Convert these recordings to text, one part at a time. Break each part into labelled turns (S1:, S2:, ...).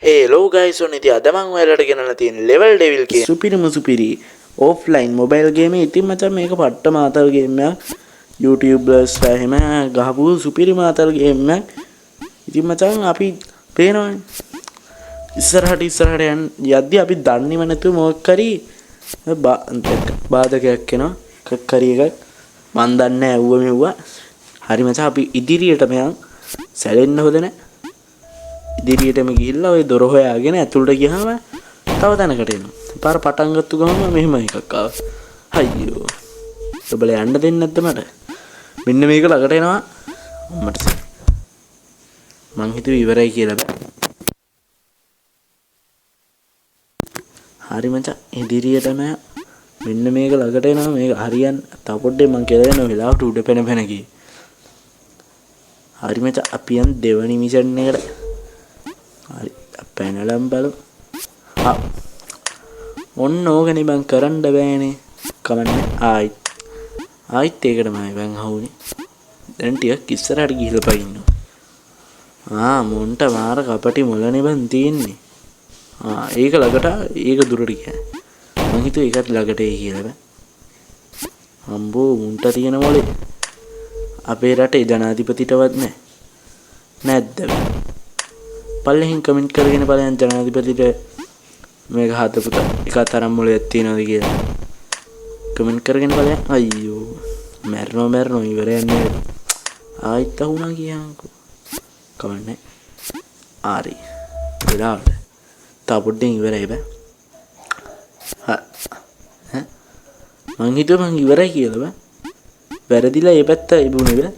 S1: Hello guys, ඔන්න ඉතින් අද මං ඔයාලට ගෙනල්ලා තියෙන ලෙවල් ඩෙවිල් කියන සුපිරිම සුපිරි ඔෆ්ලයින් මොබයිල් ගේම් එක. ඉතින් මචං මේක පට්ට මාතල් ගේම් එකක්. YouTubeර්ස්ලා එහෙම ගහපු සුපිරි මාතල් ගේම් එකක්. ඉතින් මචං අපි පේනවනේ ඉස්සරහට ඉස්සරහට යද්දි අපි දන්නේම නැතුව මොකක් හරි බාධකයක් එනවා. එකක් හරි එකක් මං දන්නේ නැහැ ඌව මෙව්වා. හරි මචං, අපි ඉදිරියටම යන්, සැලෙන්න හොඳ නැහැ. ඉදිරියටම ගිහිල්ලා ඔය දොර හොයාගෙන ඇතුළට ගියාම තව තැනකට එනවා. පාර පටන් ගත්තු ගමන් මෙහෙම එකක් ආවා. අයියෝ. ඔබලා යන්න දෙන්නේ නැද්ද මට? මෙන්න මේක ළඟට එනවා. අම්මට මං හිතුවේ ඉවරයි කියලා බෑ. හරි මචං, ඉදිරියටම මෙන්න මේක ළඟට එනවා. මේක හරියන්න තව පොඩ්ඩක් මං කියලා දෙනවා වෙලාවට උඩ පැන පැන ගියේ. හරි මචං, අපි යන් දෙවනි මිෂන් එකට. හරි, පැනලම් බලමු. ආ ඔන්න ඕකනේ බං, කරන්න බෑනේ. කමන්නේ, ආයිත් ආයිත් ඒකටමයි බං අහුනේ. දැන් ටිකක් ඉස්සරහට ගිහිල්ලා පයින්නවා. ආ මොන්ට මාර කපටි මොළනේ බං තියෙන්නේ. ආ ඒක ළඟට, ඒක දුරට ගියා. මං හිතුවේ ඒකත් ළඟට එයි කියලා බං. අම්බෝ, මුන්ට තියෙන මොලේ අපේ රටේ ජනාධිපතිටවත් නෑ. නැද්ද බං? පල්ලෙහින් කමෙන්ට් කරගෙන බලයන් ජනාධිපතිට මේක හදපු එක තරම් මොලයක් තියනවද කියලා. කමෙන්ට් කරගෙන බලයන්. අයියෝ මැරෙනවා මැරෙනවා, ඉවරයක් නෑ. ආයිත් අහුණා කියන්කෝ. කමන්නේ. හරි. වෙලාවට. තව පොඩ්ඩෙන් ඉවරයි බෑ. හා ඈ මං හිතුවා මං ඉවරයි කියලා බෑ. වැරදිලා ඒ පැත්ත ඉබුණේ බෑ.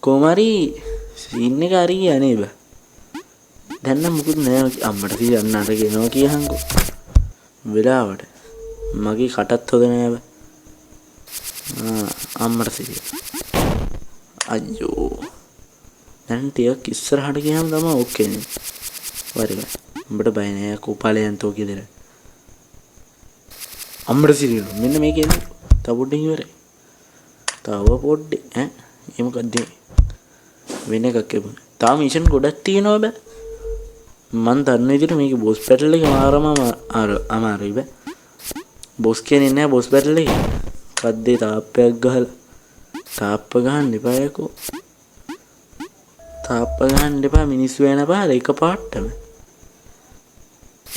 S1: කොහොම හරි සීන් එක හරි ගියා නේ බෑ. දැන් නම් මුකුත් නෑ. අම්මට තියන්න අර ගෙනවා කියහන්කෝ. වෙලාවට මගේ කටත් හොද නෑ බෑ. ආ අම්මට සිරිය. අයියෝ. දැන් ටිකක් ඉස්සරහට ගියාම තමයි ඕකේ නේ. වරේ බෑ. උඹට බය නෑ කෝ, ඵලයන් තෝ ගෙදර. අම්මට සිරියලු. මෙන්න මේකේ තව පොඩ්ඩකින් ඉවරයි. තව පොඩ්ඩේ ඈ ඒ මොකද්ද වෙන එකක් ලැබුණා. තාම මිෂන් ගොඩක් තියෙනවා බෑ. මං දන්න විදිහට මේකේ බොස් බැටල් එක මාරම අමාරුයි බෑ. බොස් කියන්නේ නෑ බොස් බැටල් එක. කද්දේ තාප්පයක් ගහලා, තාප්ප ගහන්න එපා යකෝ. තාප්ප ගහන්න එපා, මිනිස්සු යන පාර එක පාට්ටම.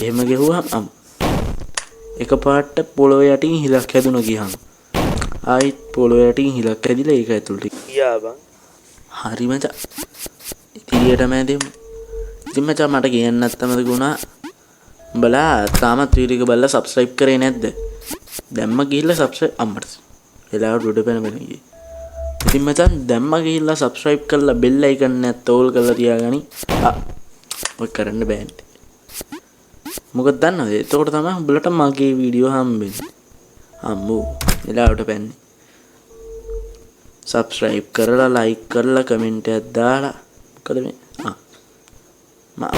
S1: එහෙම ගැහුවහම එක පාට්ට පොළොව යටින් හිලක් හැදුනා ගියහම. ආයිත් පොළොව යටින් හිලක් හැදිලා ඒක ඇතුළට ගියා බං. හරි මචං. ඉදිරියටම ඇදෙමු. ඉතින් මචං මට කියන්නත් අමතක වුණා. උඹලා තාමත් වීඩියෝ එක බලලා සබ්ස්ක්‍රයිබ් කරේ නැද්ද? දැම්ම ගිහිල්ලා සබ්ස්ක්‍රයිබ්, අම්මට වෙලාවට උඩ පැන පැන ගියේ. ඉතින් මචං දැම්ම ගිහිල්ලා සබ්ස්ක්‍රයිබ් කරලා බෙල් අයිකන් එකත් ඕල් කරලා තියාගනි. ආ ඔය කරන්න බෑනේ. මොකද දන්නවද? එතකොට තමයි උඹලට මගේ වීඩියෝ හම්බෙන්නේ. අම්මෝ වෙලාවට පැන්නේ. සබ්ස්ක්‍රයිබ් කරලා ලයික් කරලා කමෙන්ට් එකක් දාලා. මොකද මේ ආ මා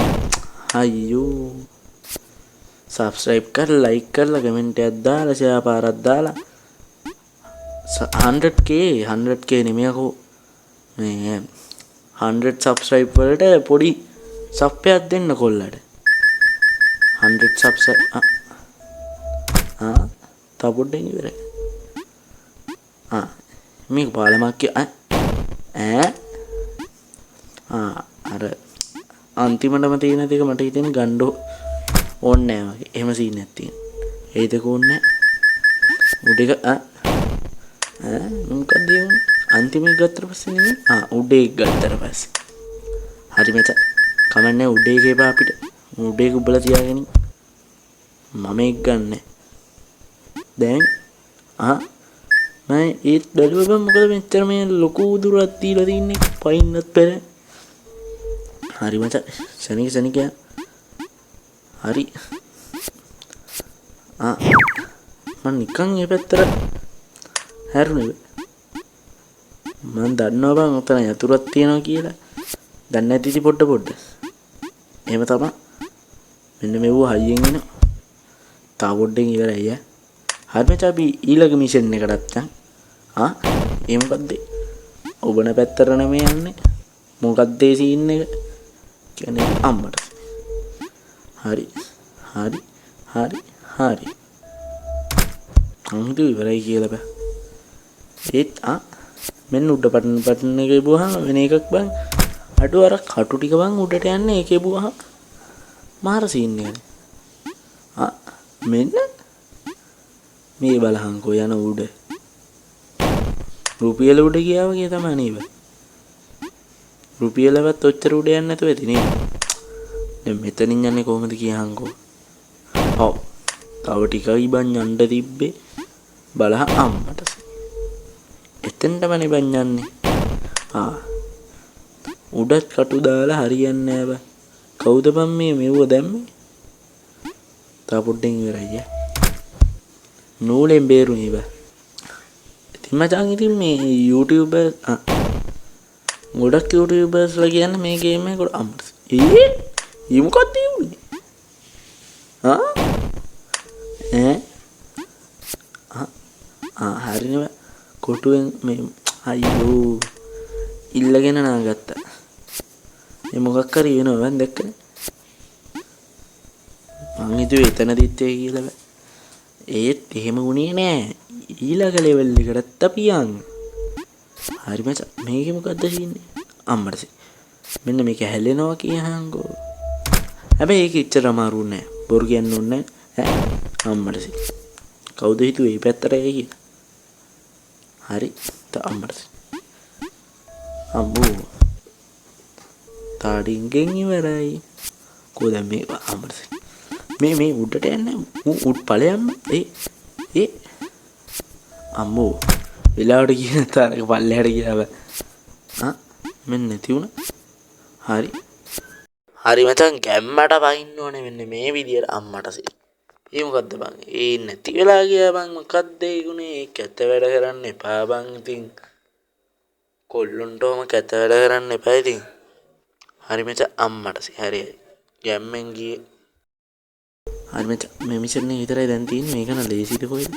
S1: අයියෝ, සබ්ස්ක්‍රයිබ් කරලා ලයික් කරලා කමෙන්ට් එකක් දාලා ෂෙයා පාරක් දාලා 100K, 100K නෙමෙයි අකෝ, මේ 100 සබ්ස්ක්‍රයිබ් වලට පොඩි සප්පයක් දෙන්න කොල්ලට. 100 සබ්ස්ක්‍රයිබ් ආ තව පොඩ්ඩකින් ඉවරයි. ආ මේක පාලමක් කිය ඈ ආ අර අන්තිමටම තියෙන දෙක මට හිතෙන්නේ ගන්න ඕනේ නෑ වගේ. එහෙම සීන් එකක් තියෙනවා. ඒ දෙක ඕනේ නෑ. උඩ එක ආ ඈ මොකක්ද ඒ වුනේ? අන්තිම එක ගත්තට පස්සේ නෙමෙයි. ආ උඩ එක ගත්තට පස්සේ. හරි මචං. කමන්නේ, උඩ එක එපා අපිට. උඩ එක උඹලා තියාගෙන මම එක ගන්නෑ. දැන් ආ මම ඒත් බැලුවා බං, මොකද මෙච්චර මේ ලොකු දුරක් දීලා තින්නේ පයින්නත් පෙර. හරි මචං, සනික සනික හරි. ආ මං නිකන් ඒ පැත්තට හැරුණේ. මං දන්නවා බං ඔතන යතුරක් තියෙනවා කියලා. දන්නේ නැති ඉතින් පොඩ පොඩ. එහෙම තමයි. මෙන්න මෙව්ව හයියෙන් එනවා. තව පොඩ්ඩෙන් ඉවරයි ඈ. හරි මචං, අපි ඊළඟ මිෂන් එකටත් යන්. ආ ඒ මොකද්ද? ඔබන පැත්තට නෙමෙයි යන්නේ. මොකද්ද ඒ සීන් එක? කියන්නේ අම්මට. හරි හරි හරි හරි. මං හිතුවේ ඉවරයි කියලා බෑ. ඒත් මෙන්න උඩ බටන් එක එබුවාම වෙන එකක් බං. අඩු අර කටු ටික බං උඩට යන්නේ ඒක එබුවාම මාර සීන් එකනේ. මෙන්න මේ බලහන්කෝ යන උඩ. රුපියල උඩ ගියා වගේ තමයි නේද? රුපියලවත් ඔච්චර උඩ යන්නේ නැතුව ඇති නේද? දැන් මෙතනින් යන්නේ කොහොමද කියහන්කෝ. ඔව්. තව ටිකයි බං යන්න තිබ්බේ. බලහ අම්මට. එතෙන්ටමනේ බං යන්නේ. උඩත් කටු දාලා හරියන්නේ නෑ බං. කවුද බං මේ මෙව්ව දැම්මේ? තව පොඩ්ඩෙන් ඉවරයි ඈ. නූලෙන් බේරුණේ බං. ඉතින් මචං ඉතින් මේ YouTuber ගොඩක් YouTubers ලා කියන්නේ මේ ගේම් එක ගොඩ අම්මට. ඒ මොකක්ද ඒ වුනේ? ඈ හරිනේ බං. කොටුවෙන් මේ අයියෝ ඉල්ලගෙන නාගත්තා. මේ මොකක් හරි වෙනවා බං දැක්කනේ. මං හිතුවේ එතනදිත් ඒ කියලා බං. ඒත් එහෙම වුණේ නෑ. ඊළඟ ලෙවල් එකටත් අපි යන්. හරි මචං මේකේ මොකද්ද සීන්නේ? අම්මට සී. මෙන්න මේක හැලෙනවා කියහන්කෝ. හැබැයි ඒක එච්චර අමාරු නෑ. බොරු කියන්න ඕනේ නෑ. ඈ අම්මට සී. කවුද හිතුවේ මේ පැත්තට එයි කියලා? හරි අම්මට සී. අම්මෝ තාඩින්ගෙන් ඉවරයි. කො දැන් මේ අම්මට සී. මේ උඩට යන්නේ උඩ ඵලයන්ම. ඒ ඒ අම්මෝ වෙලාවට කියන තරක පල්ලෙහාට ගියා බං. මෙන්න නැති වුණා. හරි හරි මචං ගැම්මට පයින්න ඕනේ මෙන්න මේ විදියට අම්මට සී. ඒ මොකද්ද බං? ඒ නැති වෙලා ගියා බං. මොකද්ද ඒ ගුනේ? ඒ කැත වැඩ කරන්න එපා බං. ඉතින් කොල්ලොන්ට ඔහම කැත වැඩ කරන්න එපා ඉතින්. හරි මචං අම්මට සී. හරි හරි ගැම්මෙන් ගියේ. හරි මචං මේ මිෂන් එක විතරයි දැන් තියෙන්නේ. මේක නම් ලේසිද කොහෙද?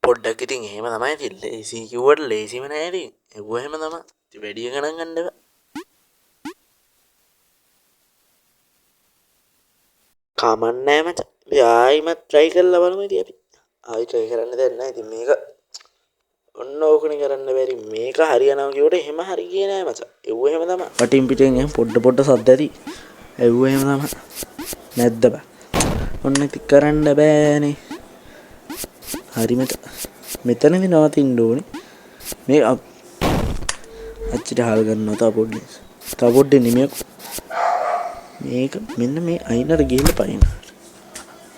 S1: පොඩ්ඩක් ඉතින් එහෙම තමයි ඉතින්. ලේසි කිව්වට ලේසිම නෑ ඉතින්. ඒව එහෙම තමයි. ඉතින් වැඩි ගණන් ගන්න එපා. කමක් නෑ මචං. ඉතින් ආයිමත් try කරලා බලමු ඉතින් අපි. ආයි try කරන්න දෙයක් නෑ ඉතින් මේක ඔන්න ඕකනේ කරන්න බැරි. මේක හරියනවා කිව්වට එහෙම හරි ගියේ නෑ මචං. ඒව එහෙම තමයි. වටින් පිටෙන් එහෙම පොඩ පොඩ සද්ද ඇති. ඒව එහෙම තමයි. නැද්ද බං? ඔන්න ඉතින් කරන්න බෑනේ. හරි මචං. මෙතනදී නවතින්න ඕනේ. මේ අච්චිට හාල් ගන්නවා තව පොඩ්ඩක්. තව පොඩ්ඩක් නෙමෙයි. මේක මෙන්න මේ අයිනට ගිහිල්ලා පයින්.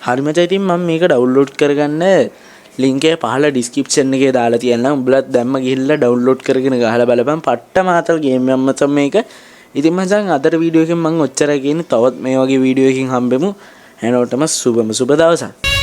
S1: හරි මචං ඉතින් මම මේක ඩවුන්ලෝඩ් කරගන්න ලින්ක් එක පහළ ඩිස්ක්‍රිප්ෂන් එකේ දාලා තියන්නම්. උඹලත් දැම්ම ගිහිල්ලා ඩවුන්ලෝඩ් කරගෙන ගහලා බලපන්. පට්ට මාතල් ගේම් එකක් මචං මේක. ඉතින් මචං අදට වීඩියෝ එකෙන් මං ඔච්චරයි කියන්නේ. තවත් මේ වගේ වීඩියෝ එකකින් හම්බෙමු. හැමෝටම සුබම සුබ දවසක්.